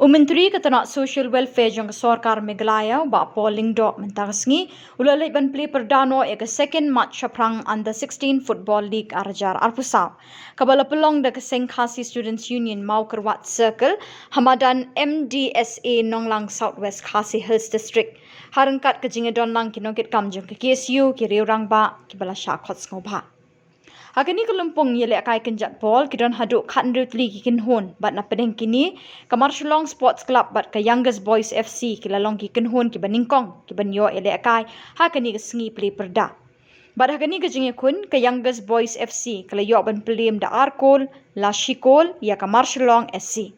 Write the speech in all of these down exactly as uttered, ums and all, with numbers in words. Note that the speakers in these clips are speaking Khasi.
U Myntri ka tnat Social Welfare jong ka Sorkar Meghalaya, u Bah Paul Lyngdoh, mynta ka sngi u la leit ban plie pyrda noh ïa ka Second March Shaphrang Under sixteen Football League ar hajar arphew saw, kaba la pynlong da ka seng Khasi Students Union Mawkyrwat Circle ha madan M D S A Nonglang, South West Khasi Hills District, ha ryngkat ka jingïadon lang ki nongkitkam jong ka K S U, ki riew rangbah kiba la shah khot sngewbha. Ha kane ka lympung ïalehkai kynjat ball ki don haduh khathynriew tylli ki kynhun, bad na pdeng kine ka Marshillong Sports Club bad ka Youngest Boys F C ki la long ki kynhun kiba nyngkong kiban ïoh ïalehkai ha kane ka sngi plie pyrda. Bad ha kane ka jingïakhun, ka Youngest Boys F C ka la ïoh ban pynliem da ar kol la shi kol ïa ka Marshillong S C.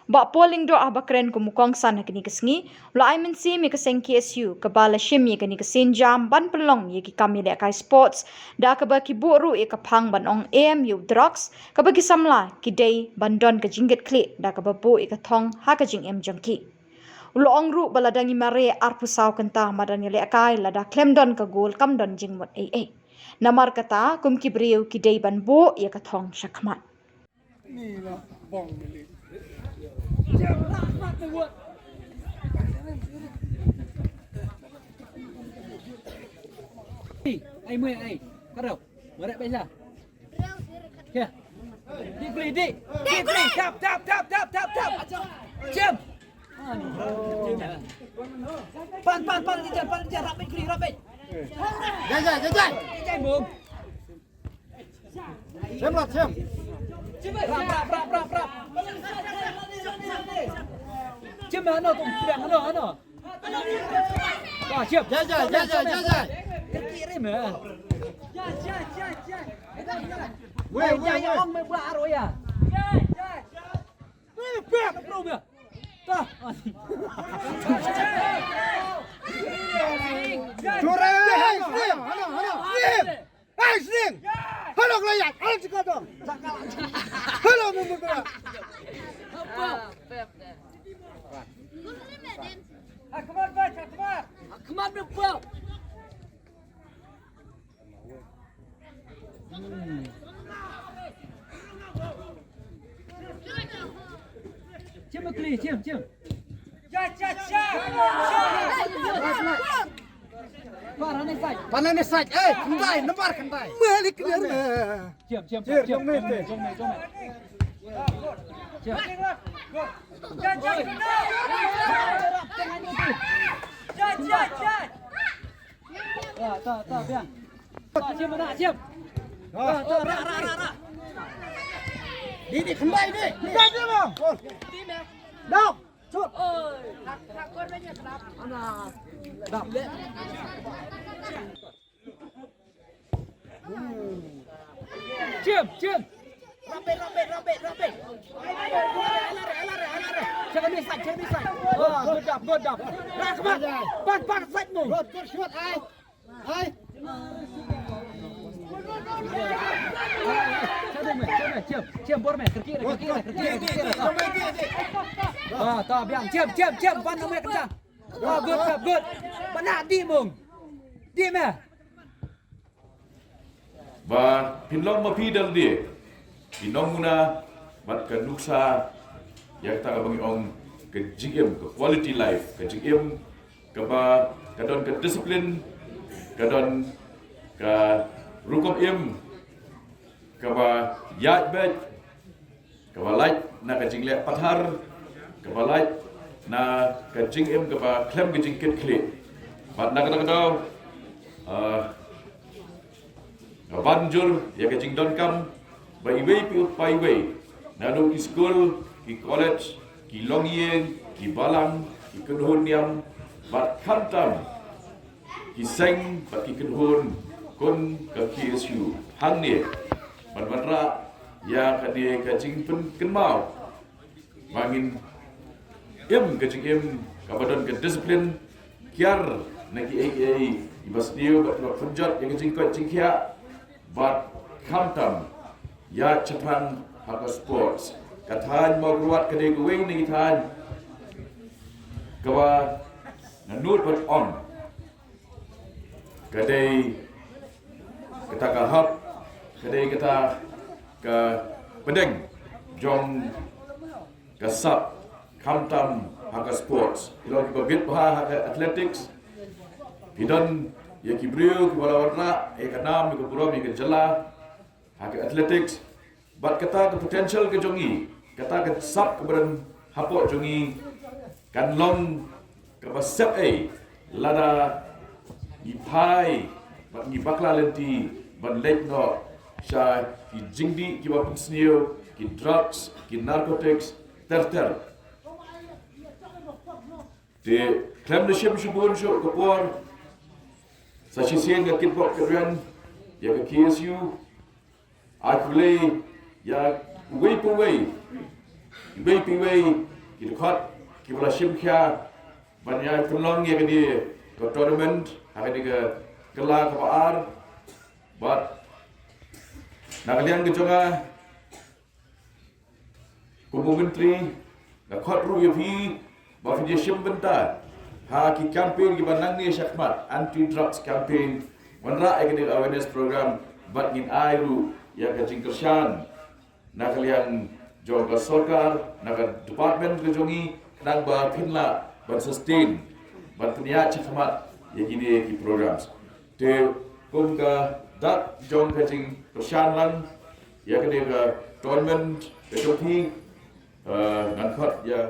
Bah Paul Lyngdoh, haba kren kum u kongsan ha kane ka sngi, u la ai mynsiem ïa ka seng K S U kaba la shim ïa kane ka sienjam ban pynlong ïa ki kam ïalehkai sports, da kaba ki buh ruh ïa ka phang ban ong em ïa u drugs, kaba ki samla ki dei ban don ka jingkitkhlieh da kaba buh ïa ka thong ha ka jingim jong ki. U la ong ruh ba la dang ïa mareh arphew saw kynta ha madan ïalehkai lada khlem don ka gol kam don jingmut ei ei. Namar kata, kum ki briew ki dei ban buh ïa ka thong shakhmat. Ai mui ai. Karau. Mareh pisa. Ya. Di beli di. Di beli. Tap tap tap tap tap tap. Jam. Pan pan pan di jan pan di jan rapid kri rapid. Jai jai jai jai. Jai bung. Siam lah, siam. Rap, rap, rap, rap, rap. Siam, ano tu, siam, ano, ano. Ah, siam. Jai, jai, jai, jai, jai, jai. Kiri, kiri, meh. Weh, weh, weh. Ong meh baru ya. Weh, weh. Bro, meh. Tah. Turun, hei, hei, hei, hei. Hei, sning! Halo, kelayat! Halo, cakap dong! Halo, memberdua! Hakmat, Bas, hakmat! Hakmat, Bas! Cium, Kli, cium, cium. Panane side. Panane side. Eh, khyndai, nomor khyndai. Malik clear. Cium, cium, cium, cium. Jong me, jong me, jong me. Cium. Ta, ta, ta, biang. Ta, cium, anak, cium. Ta, ta, rak, rak, rak, rak. Ni, ni, khyndai ni. Khyndai ni, bang. Dap. Cut. Dap. Cium, cium. Rapid, rapid, rapid, rapid. Check this side, check this side. Ah, good job, good job. Rak, rak. Pas, pas, side mo. Good, good shot, ai. Hai. Cium, cium, bor me, kiri, kiri, kiri, kiri. Ah, ta biang, cium, cium, cium, pan nang me kencang. Ah, good, good, good. Mana di mung. Di me. Ba phin long ma phi dang die. Phin long muna bad ka nuksa ïa kata kaba ngi ong ka jingim, ka quality life, ka jingim kaba ka don ka discipline, ka don ka rukom im kaba ïaid beit, kaba lait na ka jingleh pathar, kaba lait na ka jingim kaba khlem ka jingkit khlieh. Bad na kata ka daw, ah, ka ban jur ïa ka jingdonkam ba iwei pa iwei, naduh ki skul, ki college, ki longïing, ki balang, ki kynhun niam, bad khamtam ki seng bad ki kynhun kum ka K S U hangne ban wanrah ïa kane ka jingpynkynmaw ba ngin im ka jingim kaba don ka discipline, kiar na kiei kiei kiba sniew bad kiba pynjot ïa ka jingkoit jingkhiah, bad khamtam ïa shaphrang ha ka sports. Ka thaiñ Mawkyrwat ka dei kawei na ki thaiñ kaba nga nud ban ong ka dei kata ka hub, ka dei kata ka pdeng jong ka sap khamtam ha ka sports. Phi long kiba bit bha ha ka athletics. Phi don ïa ki briew kiba la wanrah ïa ka nam, ïa ka burom, ïa ka jylla ha ka athletics. Bad kata ka potential ka jong ngi, kata ka sap kaba don hapoh jong ngi, kan long kaba sep ei lada ngi phai bad ngi bakla lynti ban leit noh sha ki jingdih kiba pynsniew, ki drugs, ki narcotics, ter ter. Te khlem da shim shibun shuh ka por, sa shisien nga kitbok kitrwiang ïa ka K S U, ai khublei ïa uwei pa uwei, uwei pa uwei ki dkhot kiba la shim khia ban ïa pynlong ïa kane ka tournament ha kane ka kylla kaba ar. Bad na ka liang ka jong nga kum u myntri, nga khot ruh ïa phi ba phin ïa shim bynta ha ki campaign kiba nangne shakhmat, anti drugs campaign, wanrah ïa kane ka awareness program, bad ngin ai ruh ïa ka jingkyrshan na ka liang jong ka sorkar, na ka department ka jong ngi, khnang ba phin lah ban sustain, ban pynïaid shakhmat ïa kine ki programs. Te kum ka dak jong ka jingkyrshan lang ïa kane ka tournament ka jong phi, eh, ngan khot ïa